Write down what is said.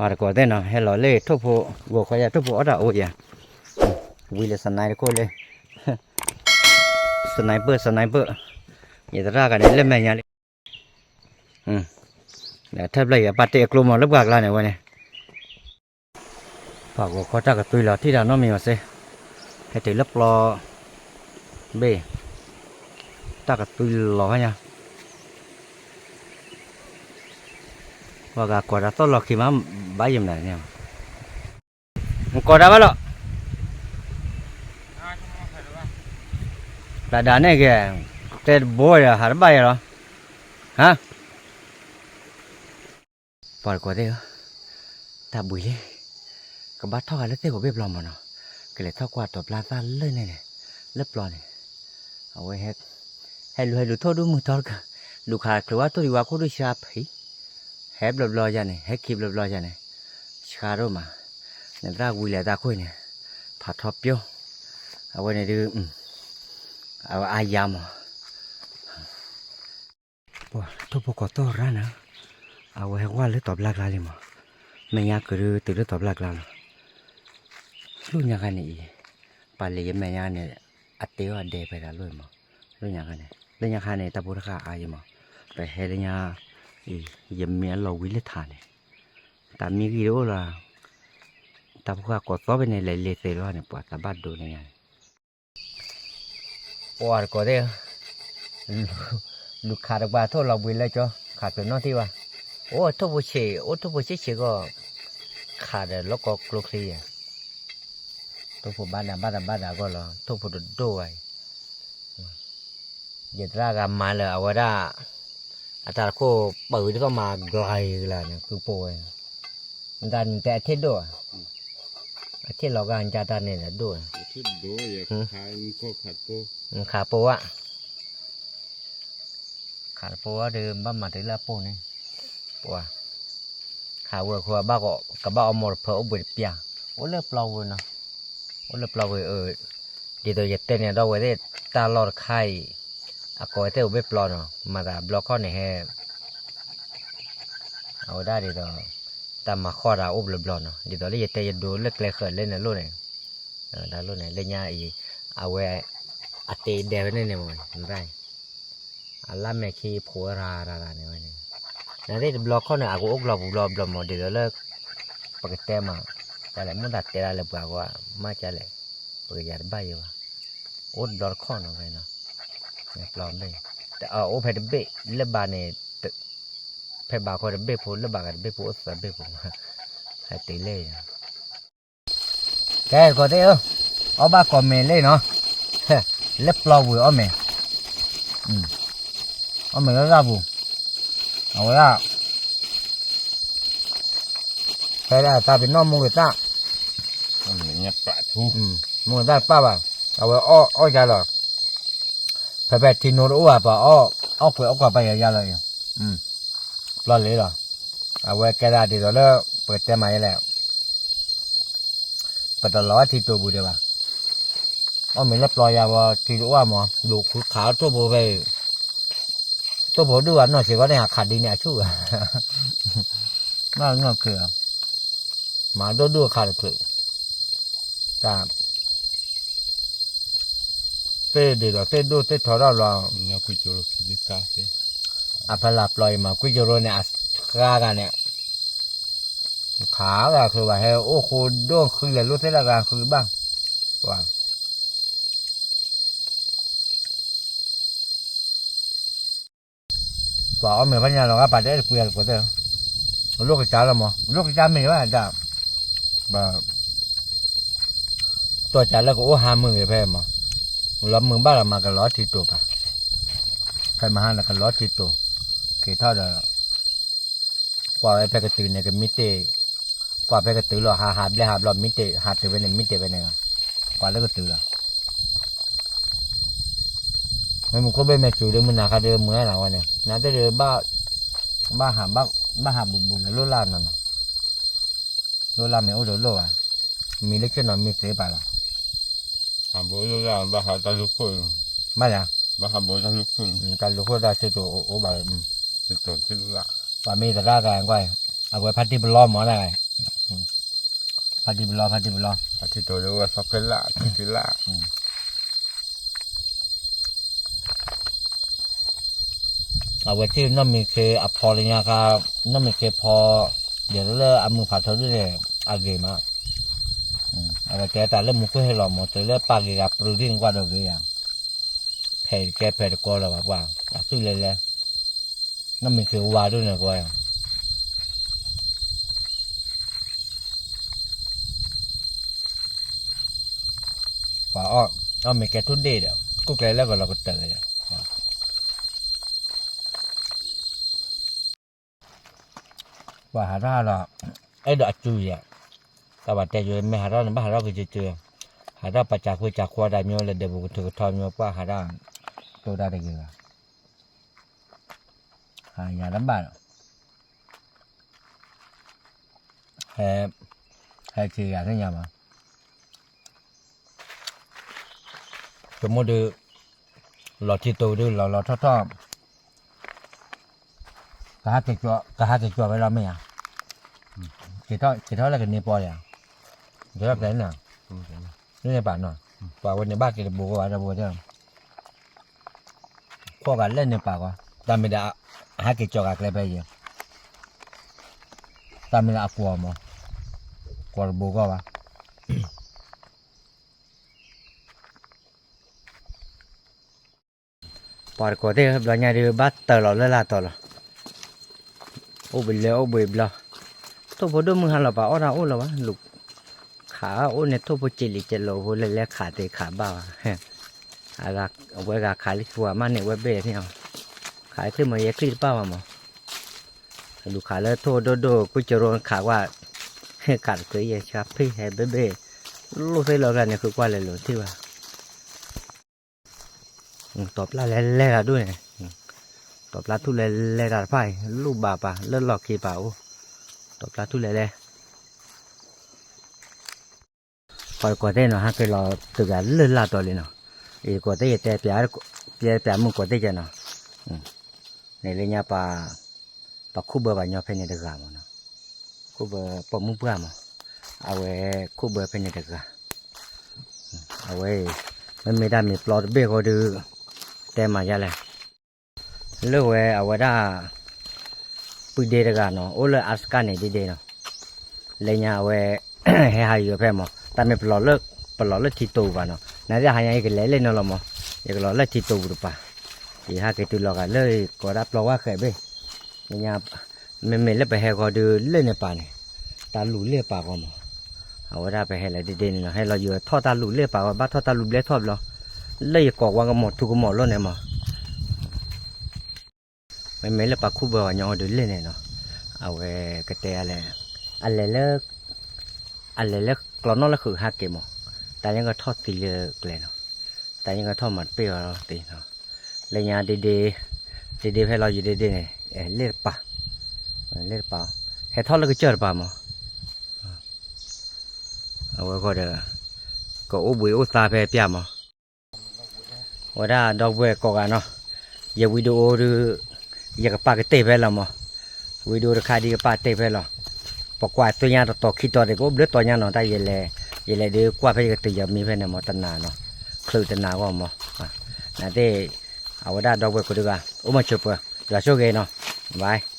ပှၤတကိးသ့ၣ်နီၤ ဟဲလီၤလၢထိၣ်ဖိ ဂီၤခီယၤထိၣ်ဖိအီၣ်တၢ်အိၣ်ယၤ, ဝံၤလၢ sniper တခိၣ်လၢ sniper sniper, ယသရၣ်ဂၤန့ၣ် လၢမဲာ်ညါလံ, ထၢၣ်ဖျၢၣ်ယၤပာ်တ့ၢ်အကျိမးလၢပှၤကျါန့ၣ်ဝဲန့ၣ် ပှၤဂီၤခီတၢ်ကသွံလီၤထံၣ်တၢ်နီတမံၤဘၣ်စ့ၢ်, ဟဲတုၤလၢပျီ ဘ့ၣ်, တၢ်ကသွံလီၤညါ, ပှၤဂၤကိးတၢ်သီၣ်လီၤခံမး ဘၣ်ယမနုၤန့ၣ်, နကိးတၢ်ဘၣ်လီၤ, တၢ်ဒၣ်န့ၣ်က့ၤ, တဲတဘိယၤဟးတဘၣ်ယၤလီၤ, ဟါ ပှၤတကိးသ့ၣ်ဧၢ, တၢ်ဘှံးလံ, ကဘၣ်ထီၣ်ဃာ်လၢသ့ၣ်ခိၣ်ဘ့ၣ်ပျီမးနီၤ, ကလဲၤထီၣ်ကွၢ်တီၤပျၢ်သၣ်လၢန့ၣ်န့ၣ်, လၢပျီန့ၣ်, အဝဲ ဟဲလူၤဟဲလူၤထိၣ်ဒိၣ်မုၢ်တီတကၢၢ်, လူၤခးချုးဝဲထိၣ်ဒံးဝါခိၣ်ဒိၣ်ဆှါဖံး, ဟဲဘျီဘျီယၤန့ၣ် ဟဲခံဘျီဘျီယၤန့ၣ်, ဆှါဒိၣ်မး, နသရၣ်ဝံၤလဲၤတၢ်ခိၣ်န့ၣ်, ဖးထီပျိ, အဝဲန့ၣ်ဒုး, အဝဲအါယၤမး ပှၤထိၣ်ဖိကိးသီၣ်ရၣ်န့ၣ်, အဝဲဟဲဝဲလၢတီၤဘျၣ်ကျါလံမး, မဲာ်ညါကဒုးတုၤလၢတီၤဘျၣ်ကျါလီၤ, လၢညါခါန့ၣ်အံၤ, ပှၤလဲၤယမဲာ်ညါန့ၣ်, အတ့အီၣ်အဒဲဖဲဒၣ်လီၤမး, လၢညါခါန့ၣ် လၢညါခါန့ၣ် တၢ်ဖိတဃၣ်အါယမး, ပဟဲလၢညါ, အံၤ ယမ့ၢ်အလီၤဝံၤလၢထးန့ၣ်, တၢ်မံဂံၢ်တအိၣ်လီၤ, တၢ်ဖိဃၣ်ကိးသီၣ်ဖဲန့ၣ် လဲၤလ့ၤသ့လီၤန့ၣ် ပှၤတၢ်ဘၣ်ဒိလၢညါန့ၣ် ပှၤတကိးသ့ၣ်, လူၤခးတပှၤထိၣ်လီၤဘှံးလၢကၠီ, ခးချုးနီၣ်ထံၣ်ဘၣ်, အိၣ်ထိၣ်ဖိဆံး အိၣ်ထိၣ်ဖိဆံးဆံးကီၢ်, ခးဒီးလီၢ်ကီကျိချံယဲၢ်, ထိၣ်ဖိဘၣ်နးဘၣ်သးဘၣ်သးကီၢ်လီၤ ထိၣ်ဖိတဒိၣ်ဝဲအံၤ ယသရၣ်ဂၤမၤလၢအဝဲဒၣ်, အတၢ်တခိၣ်ပာ်ဝံၤတသီၣ်မၤကျါအံၤကလၢာ်န့ၣ် ကုၢ်ပိၢ်ဝဲ, နတၢ်နတဲအထံၣ်ဒိၣ်, အထံၣ်လီၤဂာ်နတၢ်န့ၣ်ဒိၣ်, ခးပိၢ်ဝဲ, ခးတပိၢ်ဝဲဒီးဘၣ်မၤတုၤလၢအပိၢ်န့ၣ်, ပှၤ ခးဝဲအဃိ ကဘၣ်အီမိၢ်တဖၢအိၣ်ဘှံးတပျၢ်, အိၣ်လၢပျီဝဲနီၤ, အိၣ်လၢပျီဝဲအၢ, ဒ်သိးယတဲန့ၣ်ဒီးဝဲသ့ၣ်တၢ်လီၢ်တခါအံၤ, အကိးဝဲသ့ၣ်အိၣ်ဘ့ၣ်ပျီနီၤ မၤသးဘျီခီၣ်န့ၣ်ဟဲ အဝဲဒၣ်ဒ်သိး, တၢ်မၤဃီၣ်တၢ်အိၣ်ဘျီဘျီနီၤ ဒ်သိးလၢယတဲယဒိလၢကျဲဃၢၤလၢန့ၣ်လိၣ်န့ၣ်, တၢ်လိၣ်န့ၣ် လၢညါအံၤ, အဝဲ, အတ့ဒဲဖဲန့ၣ်န့ၣ်မး, အလၢမဲာ်ခံဖိရၤရၤရၤန့ၣ်ဝဲန့ၣ်, နသ့ၣ်တဘျီခီၣ်န့ၣ် အကအိၣ်ကျီၢ်ပူၤဘျီဘျီမး ဒ်သိးလၢ, ပကတဲမး, ကလဲၣ် မ့ၢ်သးတဲဒၣ်လၢပှၤဂီၢ်, မ့ၢ်ကလဲၣ်, ပကယၤတဘၣ်ယဲဘၣ်, အိၣ်တဘျီတခီၣ်နီၤဖဲနီၤ, ပျီဘ့ၣ်, တအအိၣ်ဖဲတဘ့ၣ် လၢဘၣ်န့ၣ် ဖဲဘၣ်ခီတဘ့ၣ်ဖိ လၢဘၣ်ဂၤတဘ့ၣ်ဖိအိၣ်သၢဘ့ၣ်ဖိ, ဟဲတုၤလဲၣ်ယၤ, ကဲ ကိးသ့ၣ်ဧၢ, အီၣ်ဘၣ်ကိးမ့ၤလၢနီၤ, လၢပျီဝံၤအီၣ်မ့ၤ, အီၣ်မ့ၤလၢလၢပူၤ, အဝဲဒၣ် ဖဲဒၣ်တၢ်ပနီၣ်မိၢ်ဂ့ၤသၣ်, မိၢ်ဂ့ၤသၣ်တပၣ်ဘၣ်, အဝဲအီၣ်အီၣ်ယါလီၤ, ဖဲဖဲထံနိတအိၣ်ဘၣ် ပှၤအီၣ်ကွဲးအီၣ်ကွဲးပာ်ယါယါလီၤအံၤ, ပျီလံလီၤ, အဝဲကဲဒၣ်ဒ်သိးလၢ ပကတဲမးယဲလဲၣ် ပတလီၤဝဲထံတိာ်ပူၤဒံးဘၣ်, အီၣ်မ့ၤလၢပျီယါဝဲထံတအိၣ်မး ဒိးဃုခးအီၣ်ထိၣ်ဖိဖဲအံၤ, ထိၣ်ဖိဒုၣ်အနီၢ်စ့ၢ်ကီးန့ၣ် အခးဒ်န့ၣ်အဆူၣ်, နီၢ်နီၢ်ချုး, မၤဒိၣ်ဒုၣ်အခးတချုး, တၢ် သ့ၣ်ဒ်သိးသ့ၣ်ဒိၣ်သ့ၣ်ထီထီၣ်လီၤ, အဖဲလၢပျီအံၤမး ကွံကရိန့ၣ် အဃါဂၤန့ၣ်, ခးဂၤချုးဘၣ် ဟဲအိၣ်ဃိဒိၣ်ဃံလဲၤလိၣ်သ့ၣ်လၢဂၤဃံဘၣ်, ပှၤ ပှၤအီၣ်မ့ၤဖဲညါလီၤဂာ်ပာ်တအဲၣ်တကွံအတကွံသ့ၣ်, လိၣ်ကစၢ်လီၤမး လိၣ်ကစၢ်မ့ၢ်ဘၣ်ဒၣ်, ဘၣ် တီၢ်ကၢ်လၢကအိၣ်ဟါမုၢ်ဂ့ၤဖဲမး, လီၤမုၢ်ဘၣ်လီၤမးကလီၤထံတိာ်ပၢ်, ခဲမဟါန့ၣ်ကလီၤထံတိာ်, က့ၤထီၣ်ဒီး ကွၢ်ဝဲဖဲကတုၤန့ၣ် ကမံတ့ၢ်, ကွၢ်ဖဲကတုၤလီၤ ဟးဟးဘျဲၣ်ဟးဘျီမံတ့ၢ် ဟးတုၤဖဲန့ၣ် မံတ့ၢ်ဖဲန့ၣ်, ကွၢ်လၢကတုၤလီၤ, မ့ၢ်မူခိၣ်ဘ့ၣ်မ့ၢ်စူၤဒီး မုၢ်နၤခါဒီးမုၢ်အဲၣ်လီၤဝဲန့ၣ် နသ့ၣ်ဒီး ဘၣ်ဟး ဘၣ်ဟးဘူးဘူးလၢလိၣ်လၢ်နီၤနီၤ, လိၣ်လၢ်မ့ၢ်အိၣ်ဒီးလိၣ်ဘၣ်, မံလၢဆ့ၣ်နီၤမံသ့ပၢ်လီၤ, ဟးဘူးလိၣ်လၢ် ဘၣ်ဟးတၢ်လူၤခိၣ်, ဘၣ်လၢ, ဘၣ်ဟးဘူးတၢ်လူၤခိၣ်, တၢ်လူၤခိၣ်တၢ်ဆ့တိာ်အိၣ်ဘၣ်, ပှၤမ့ၢ်သရၣ်ဂၤကွၢ်, အဝဲဖါတံၢ်ပလီမးနၤ, ဖါတံၢ်ပလီ ဖါတံၢ်ပလီ, ဖါတံၢ်တိၤလၢဝဲသီခဲလၢာ် ထံထံလၢ် အဝဲသ့ၣ်နီၢ်မံၤခ့အဖီလၢညါခါ, နီၢ်မံၤခ့ဖီ, ဒ်သိးလၢအမုၢ်ဖးထီဒုန့ၣ် အဂ့ၤမး, အဝဲတဲတၢ်လၢမူခိၣ်ဟဲလီၤမး တုၤလၢပာ်က့ၤဂၤပြူၤဒ်န့ၣ်ကွၢ်ဒီးဂ့ၤယၤ, ဖဲးတကဲဖဲးတကီလၢၤဘၣ်ပှၤ, အသွံၣ်လဲၤလဲၤ, နီၢ်မံၤခ့ဝါဒုန့ၣ်ကွၢ် ပှၤအီၣ်မ့ၢ်ကဲထူၣ်ဒ့ၣ်ဒီး ကူၣ်ကျဲလၢကလီၤကတၢၢ်ဒီး ပှၤဟးထီၣ်ဒီး အဲၣ်ဒိးအစုယဲ, တၢ်ဘၣ်တဲယိၤမ့ၢ်ဟးထီၣ်န့ၣ် ဘၣ်ဟးထီၣ်ကစုစု, ဟးထီၣ်ပှၤစၢ်ဃူစၢ်ဃီဒၣ်မ့ၢ်လၢဒဲးပူၤကထုးကထီမ့ၢ်ပှၢ်ဟးထီၣ်, တိၢ်တၢ်တဂ့ၤဘၣ်, ဟးယၤတဘၣ်ဒီး ဟဲ, ဟဲထံဂၤသ့ၣ်ညါမး, ဆိကမိၣ်ဒုး, လီၤထံတိၤဒုးလီၤလီၤထီၣ်ထီၣ်, ကဟးက့ၤကၠီဝဲလီၤမ့ၢ်ဧါ, က့ၤထီၣ်လၢကန့ၢ်ပီယၤ, က့ၤထီၣ်ကျဲန့ၣ်, န့ၢ်ပာ်နီၤ, ပှၤဝဲန့ၣ်ဘၣ်က့ၤတဘိကီၢ်ဘၣ်တဘိကီၢ် ခိးဂၤလဲၣ်န့ၣ်ပာ်ကီး, တၢ်မ့ၢ်ဒီး အဟဲက့ၤကၠီဂၤကျဲဖဲယဲ, တၢ်မ့ၢ်ဒီးအကွီၢ်မး, ကွီၢ်တဘိကီၢ်ဘၣ်, ပှၤတကိးသ့ၣ်ဘျီညါဒုး ဘၣ်တၢၢ်လီၤလၢလာ်တီၤလီၤ, အိၣ်ဘှံးလၢအိၣ်ဘှံးဘျီ, ထိၣ်ဖိဒိၣ်မုၢ်ဟါလီၤပာ်အီၣ်တၢ်အိၣ်လၢၤဘၣ်, လူၤခးအအိၣ်န့ၣ် ထိၣ်ဖိစ့လံစဲလိာ်ဖိ လဲၤလဲၤခးသ့ခးဘၣ်ဘၣ်, အဝဲဂၤခးလၢခံပှၤမးန့ၣ် အဝဲဘ့ၣ်န့ၣ်, ခးလၢခံမး ယဲချံတပၣ်ဘၣ်မး, လူၤခးလၢထိၣ်ဒိၣ်ဒိၣ် ကွံကရိခးကွၢ်, ခးတချုးယဲဆါဖ့ၣ်ဟဲဘ့ၣ်ဘ့ၣ်, လိၣ်သ့လီၤကျါန့ၣ် ဃုကွၢ်လဲၤလိာ်ထံၣ်ဘၣ် တီၤပျၢ်လဲၤလဲၤတၢ်ဒိၣ်န့ၣ်, တီၤပျၢ်ထူၣ်လဲၤလဲၤတၢ်တဖၣ်အံၤ လူၢ်ဘၣ်ပာ်လၢလီၢ်ခံပာ်အိၣ်, တီၤပျၢ်ထူၣ်လဲၤလဲၤ, ပှၤတကိးသ့ၣ်နီၤ ဟဲက့ၤလီၤတုၤဂၤလၢလာ်တီၤလံနီၤ, အံၤကိးသ့ၣ်ယတဲ, ယတဲပျးမုၢ်ကိးသ့ၣ်ကဲနီၤ, န့ၣ်လၢညါပှၤ, ပှၤခူၣ်ဘၢပှၤညီဖဲန့ၣ်တဂၤမးနီၤ, ခူၣ်ဘၢပိာ်မုၣ်ပှၢ်မး, အဝဲခူၣ်ဘၢဖဲန့ၣ်တဂၤ, အဝဲအံၤ, မ့မ့ၢ်တၢ်မံၤပျီတဘ့ၣ်ဃီဒုး, တဲမၤယါလဲၣ်, လၢဝဲအဝဲဒၣ် ပုၢ်ဒ့တဂၤနီၤ အိၣ်လၢအါစကၢ်န့ၣ်ဒ့ဒ့နီၤ, လၢညါအဝဲ ဟဲဟးယိၤဖဲမး တၢ်မ့ၢ်ပလီၤလၢထံတိၤဘၣ်နီၤ, နသ့ၣ်ဟါညါယကလဲၤလၢန့ၣ်လီၤမး, ယကလီၤလၢထံတိၤပူၤတပၤ, ယဟဲက့ၤတုၤလီၤဂာ်လၢကိးဒၣ်ပျီဝါဃဲးဘ့ၣ်, လၢညါ မ့မ့ၢ်လၢပဟဲဃီဒုးလၢန့ၣ်ပာ်န့ၣ်, တၢ်လူၤလၢပာ်ဃီမး, အဝဲဒၣ်ပဟဲလၢဒ့ဒ့န့ၣ်နီၤ ဟဲလီၤယိၤထီၣ်တၢ်လူၤလၢပာ်ဃီ ဘၣ်ထီၣ်တၢ်လူၤဘျဲထီၣ်ဘျီ, လၢယကိးဝါကမီၤထူကမီၤလိၣ်န့ၣ်မး မ့မ့ၢ်လၢပှၤခူၣ်ဘၢပှၤညီအီၤဒုးလဲၣ်န့ၣ်နီၤ, အဝဲကတဲလဲၣ်, အလဲၤလၢ, အလဲၤလၢကျီနီၣ်လၢဃုာ်ဟးက့ၤမး, တၢ်ယဲၢ်ကထီၣ်သံလၢကျဲနီၤ, တၢ်ယဲၢ်ကထီၣ်မၤတပ့ၢ်အီၤသ့နီၤ, လၢညါဒ့ဒ့, ဒ့ဒ့ဖဲလီၤယိၤဒ့ဒ့န့ၣ်, လ့ၣ်တပၤ, လ့ၣ်တပၤ, ဟဲထီၣ်လၢကစၢၢ်တပၤမး, အဝဲဃီဒီး, ကအိၣ်ဘှံးအိၣ်သါဖဲပျၢ်မး ဝဲဒၣ်ဒီပုၢ်ဝဲၢ်ကိးဂၤနီၤ, ယ video ဒုး, ယကပာ်ကတ့ၢ်ဖဲလီၤမး, video တခါဒ်ကပာ်တ့ၢ်ဖဲလီၤ, ပကွၢ်သ့ၣ်ညါတတီၤခံတီၤဒံး ကအိၣ်ဘျုးတီၤညါနီၤ တၢ်ယလဲၤ, ယလဲၤဒုးကွၢ်ဖဲယကတုၤယမံဖဲန့ၣ်မး တနၤနီၤ, ချုးတနၤဂီၢ်မး, နသ့ၣ်, အဝဲဒၣ်ဒီပုၢ်ဝဲၢ်ကိးဒုဂၤ အိၣ်မးဆိးပၢၤ, ယွၤဆိၣ်ဂ့ၤနီၤ, bye.